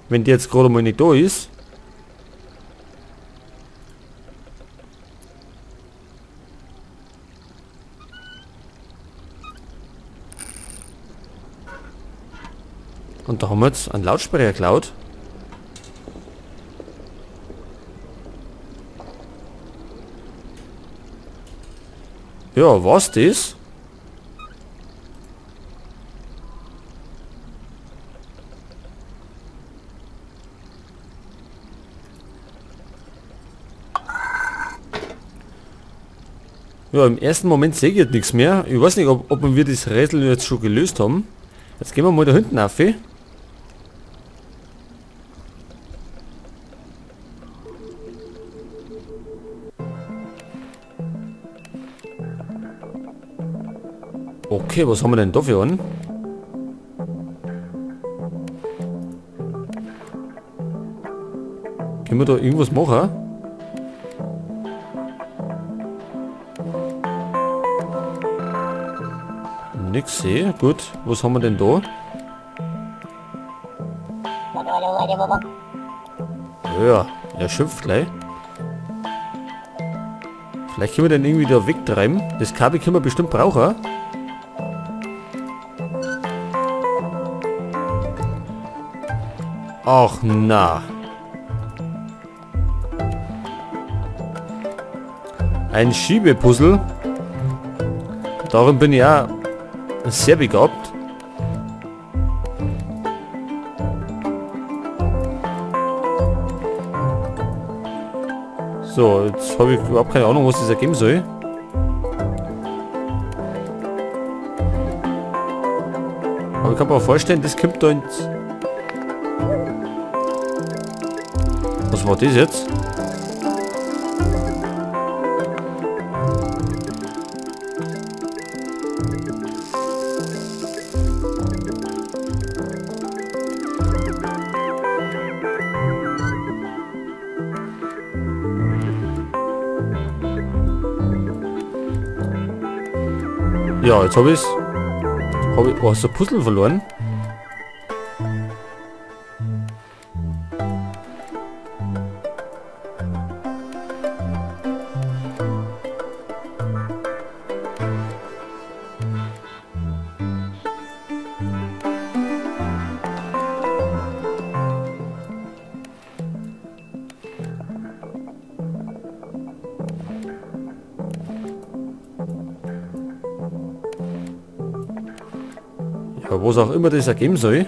Wenn die jetzt gerade mal nicht da ist. Und da haben wir jetzt einen Lautsprecher geklaut. Ja, war's das? Ja, im ersten Moment sehe ich jetzt nichts mehr. Ich weiß nicht, ob wir das Rätsel jetzt schon gelöst haben. Jetzt gehen wir mal da hinten auf. Okay, was haben wir denn da für einen? Können wir da irgendwas machen? Nix sehe. Gut, was haben wir denn da? Ja, er schimpft gleich. Vielleicht können wir den irgendwie da wegtreiben. Das Kabel können wir bestimmt brauchen. Ach na. Ein Schiebepuzzle. Darum bin ich auch sehr begabt. So, jetzt habe ich überhaupt keine Ahnung, was das ergeben soll. Aber ich kann mir auch vorstellen, das kommt da ins... Was war das jetzt? Ja, jetzt habe ich's. Oh, hast du ein Puzzle verloren? Ja, was auch immer das ergeben soll.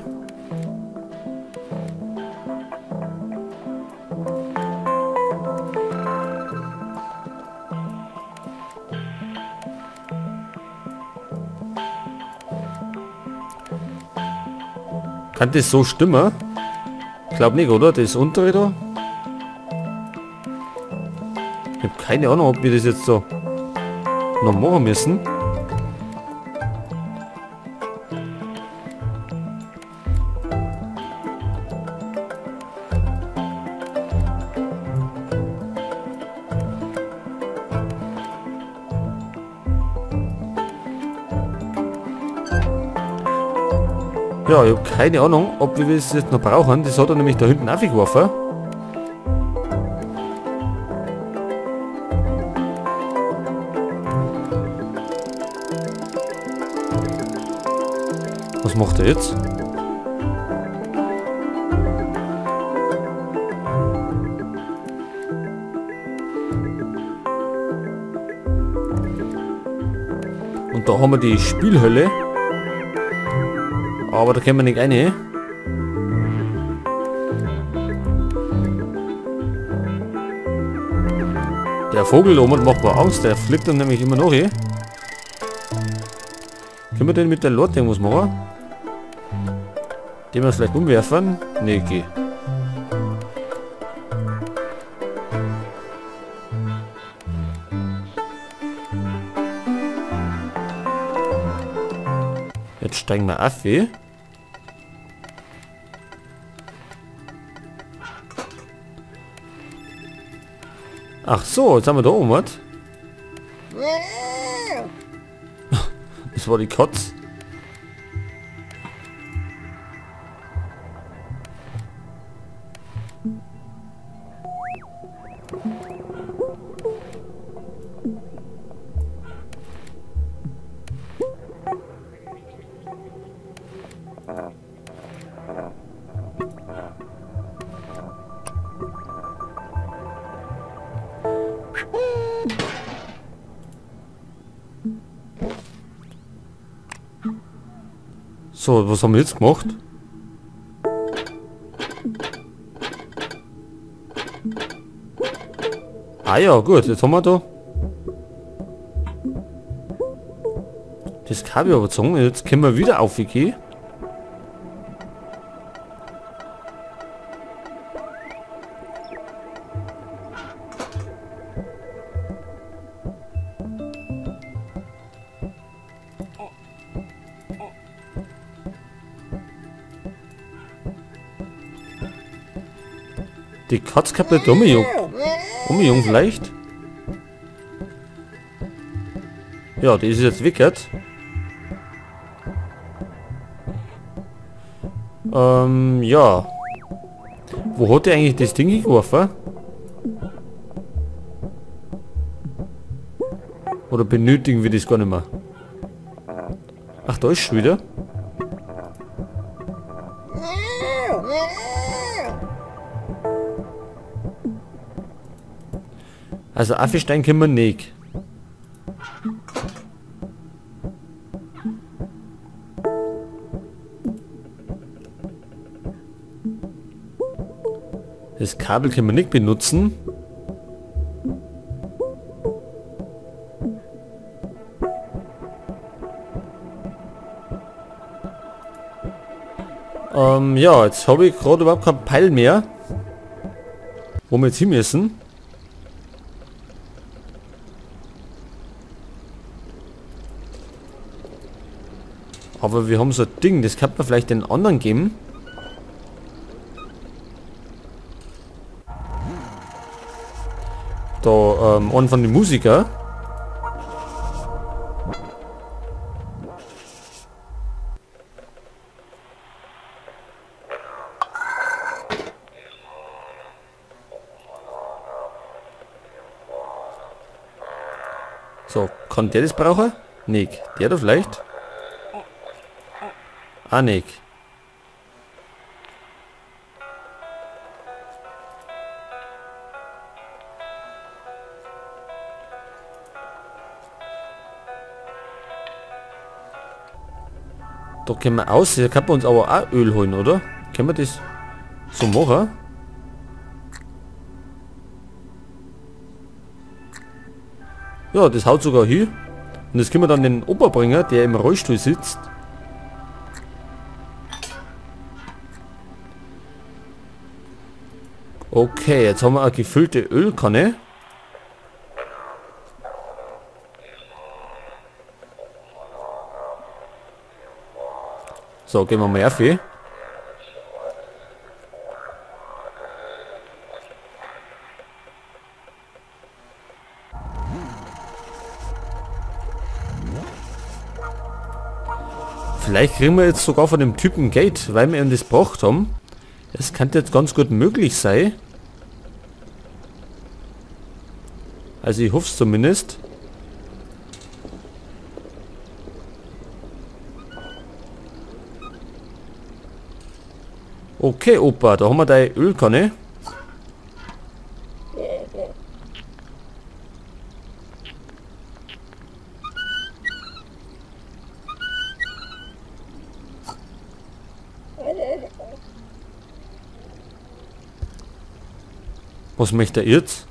Kann das so stimmen? Ich glaub nicht, oder? Das untere da? Ich hab keine Ahnung, ob wir das jetzt so noch machen müssen. Ja, ich hab keine Ahnung, ob wir das jetzt noch brauchen. Das hat er nämlich da hinten aufgeworfen. Was macht er jetzt? Und da haben wir die Spielhölle. Aber da können wir nicht rein. Der Vogel oben macht mir Angst, der fliegt dann nämlich immer noch. Können wir denn mit der Lord irgendwas machen? Den wir vielleicht umwerfen? Ne, geh. Jetzt steigen wir auf, eh? Ach so, jetzt haben wir da oben was. Das war die Katze. So, was haben wir jetzt gemacht? Ah ja, gut, jetzt haben wir da das Kabel überzogen. Jetzt können wir wieder aufgehen. Die Katze komplett umjung vielleicht. Ja, die ist jetzt wickert. Ja. Wo hat der eigentlich das Ding hingeworfen? Oder benötigen wir das gar nicht mehr? Ach, da ist schon wieder. Also Affenstein können wir nicht. Das Kabel können wir nicht benutzen. Ja, jetzt habe ich gerade überhaupt keinen Peil mehr, wo wir jetzt hin müssen. Aber wir haben so ein Ding, das kann man vielleicht den anderen geben. Da, einen von den Musikern. So, kann der das brauchen? Nick. Der da vielleicht? Ah, Nick. Da können wir aus, da kann man uns aber auch Öl holen, oder? Können wir das so machen? Ja, das haut sogar hin. Und das können wir dann den Opa bringen, der im Rollstuhl sitzt. Okay, jetzt haben wir eine gefüllte Ölkanne. So, gehen wir mal auf hier. Vielleicht kriegen wir jetzt sogar von dem Typen Geld, weil wir ihm das gebracht haben. Das könnte jetzt ganz gut möglich sein. Also ich hoffe es zumindest. Okay, Opa, da haben wir deine Ölkanne. Was möchte er jetzt?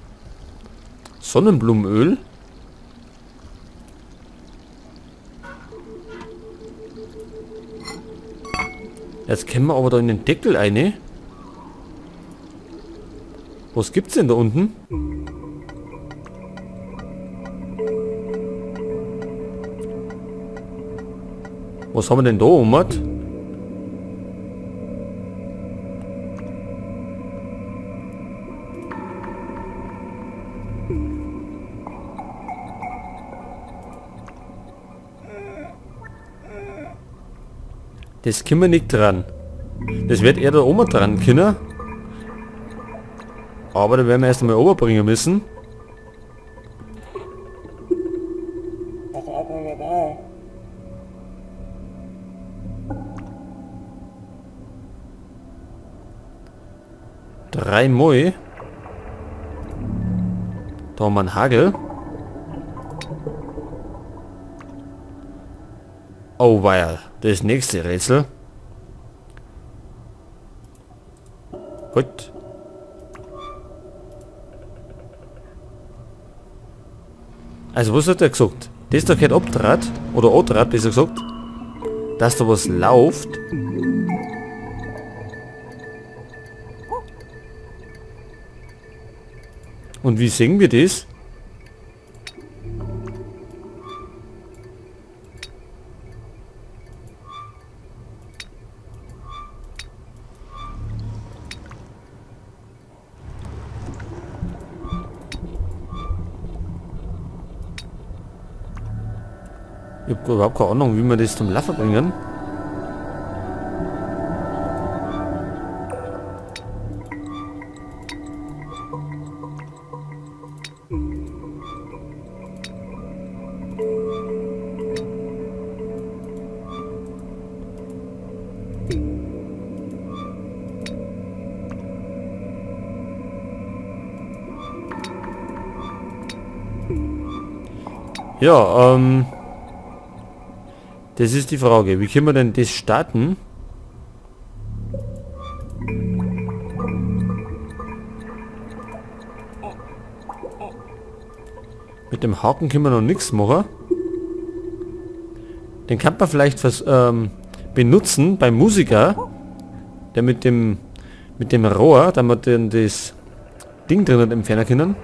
Sonnenblumenöl? Jetzt können wir aber da in den Deckel eine. Was gibt's denn da unten? Was haben wir denn da oben? Das können wir nicht dran. Das wird er da oben dran können. Aber da werden wir erst einmal runterbringen müssen. Dreimal. Da haben wir einen Hagel. Oh weia, das nächste Rätsel. Gut. Also was hat er gesagt? Das da gehört abdraht, oder andraht, besser gesagt, dass da was läuft. Und wie sehen wir das? Ich hab überhaupt keine Ahnung, wie wir das zum Laufen bringen. Ja, das ist die Frage. Wie können wir denn das starten? Mit dem Haken können wir noch nichts machen. Den kann man vielleicht benutzen beim Musiker, der mit dem Rohr, da wir den, das Ding drinnen entfernen können.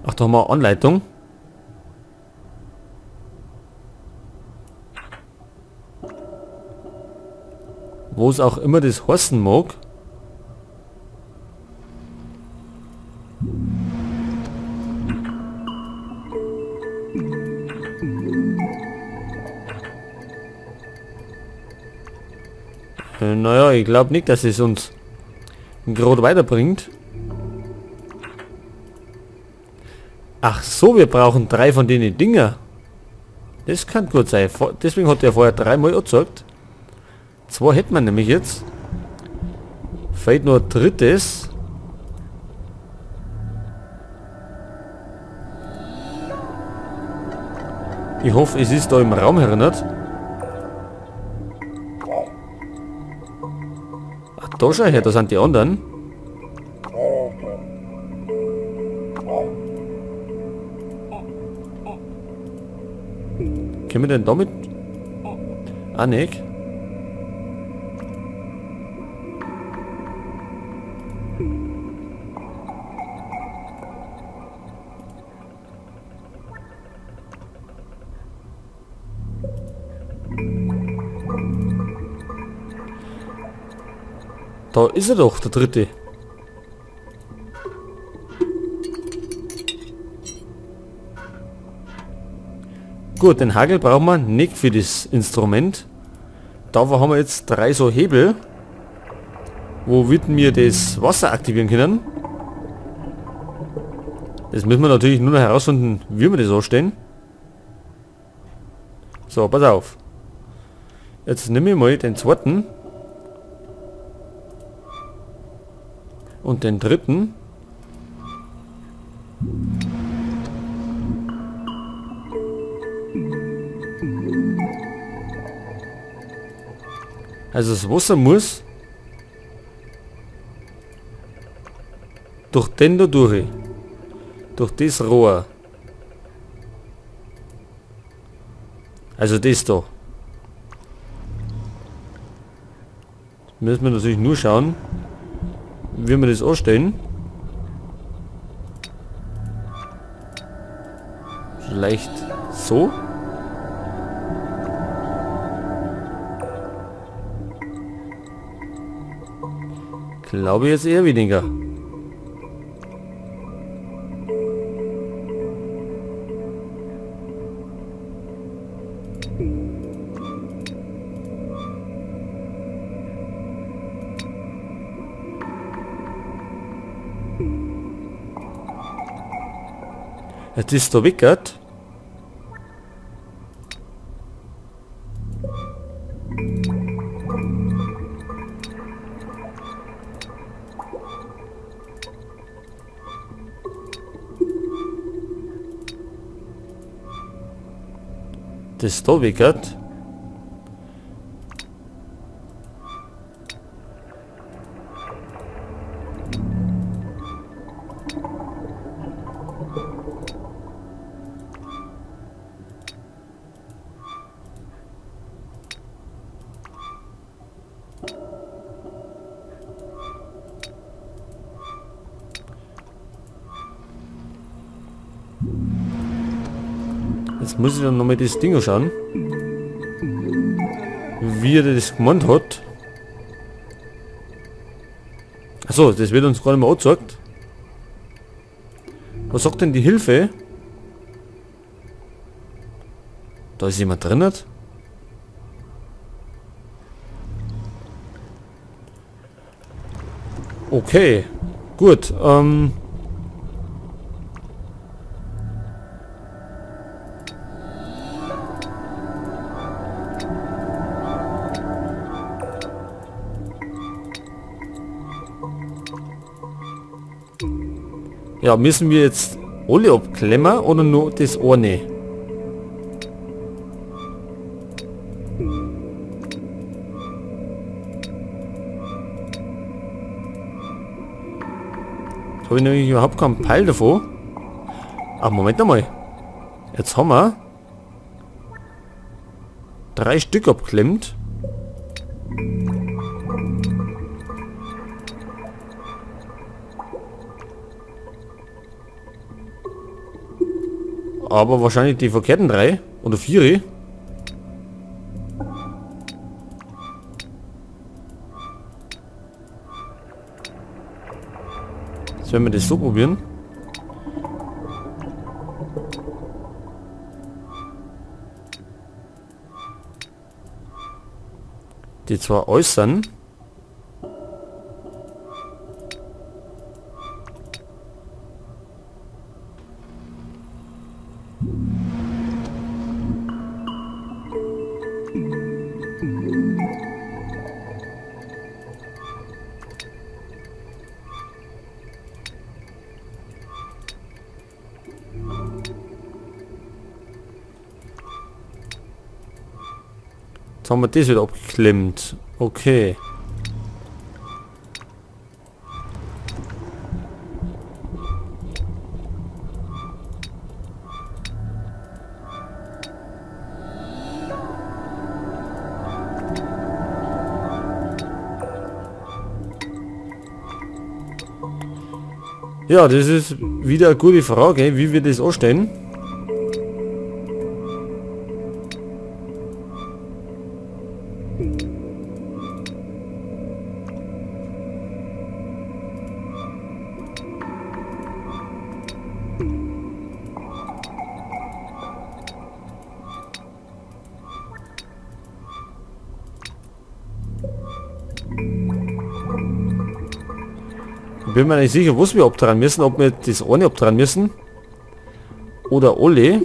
Ach, da haben wir eine Anleitung. Wo es auch immer das heißen mag. Naja, ich glaub nicht, dass es uns gerade weiterbringt. Ach so, wir brauchen 3 von denen Dinger. Das kann gut sein. Deswegen hat der vorher 3-mal angezeigt. 2 hätten wir nämlich jetzt. Fehlt nur ein drittes. Ich hoffe, es ist da im Raum erinnert. Ach, da schau her, da sind die anderen. Können wir denn damit? Ah, nicht. Da ist er doch, der dritte. Gut, den Hagel brauchen wir nicht für das Instrument. Da haben wir jetzt 3 so Hebel, wo wir das Wasser aktivieren können. Das müssen wir natürlich nur noch herausfinden, wie wir das anstellen. So, pass auf. Jetzt nehme ich mal den zweiten. Und den dritten. Also das Wasser muss durch den da durch. Durch das Rohr. Also das da. Müssen wir natürlich nur schauen, wie wir das anstellen. Vielleicht so. Glaube ich jetzt eher weniger. Jetzt ist da weggert. Das da weggert. Jetzt muss ich dann nochmal das Ding anschauen, wie er das gemeint hat. Achso, das wird uns gar nicht mehr angezeigt. Was sagt denn die Hilfe? Da ist jemand drin. Okay, gut. Ja, müssen wir jetzt alle abklemmen oder nur das eine? Jetzt habe ich nämlich überhaupt keinen Peil davon. Ach, Moment einmal. Jetzt haben wir 3 Stück abklemmt. Aber wahrscheinlich die verkehrten 3 oder 4. Jetzt werden wir das so probieren. Die zwar äußern. Jetzt haben wir das wieder abgeklemmt. Okay. Ja, das ist wieder eine gute Frage, wie wir das anstellen. Ich bin mir nicht sicher, was wir abtragen müssen, ob wir das eine abtragen müssen oder alle.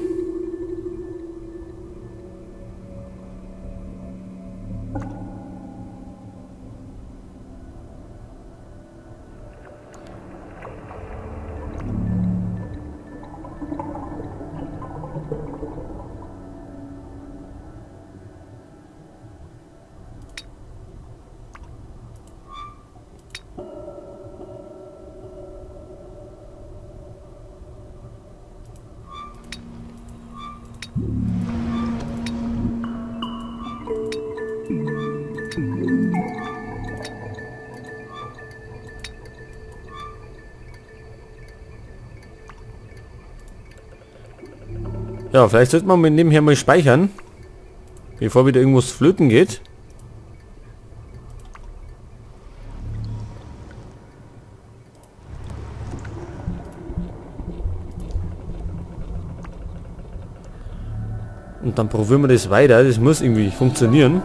Ja, vielleicht sollte man nebenher mal speichern, bevor wieder irgendwas flöten geht. Und dann probieren wir das weiter. Das muss irgendwie funktionieren.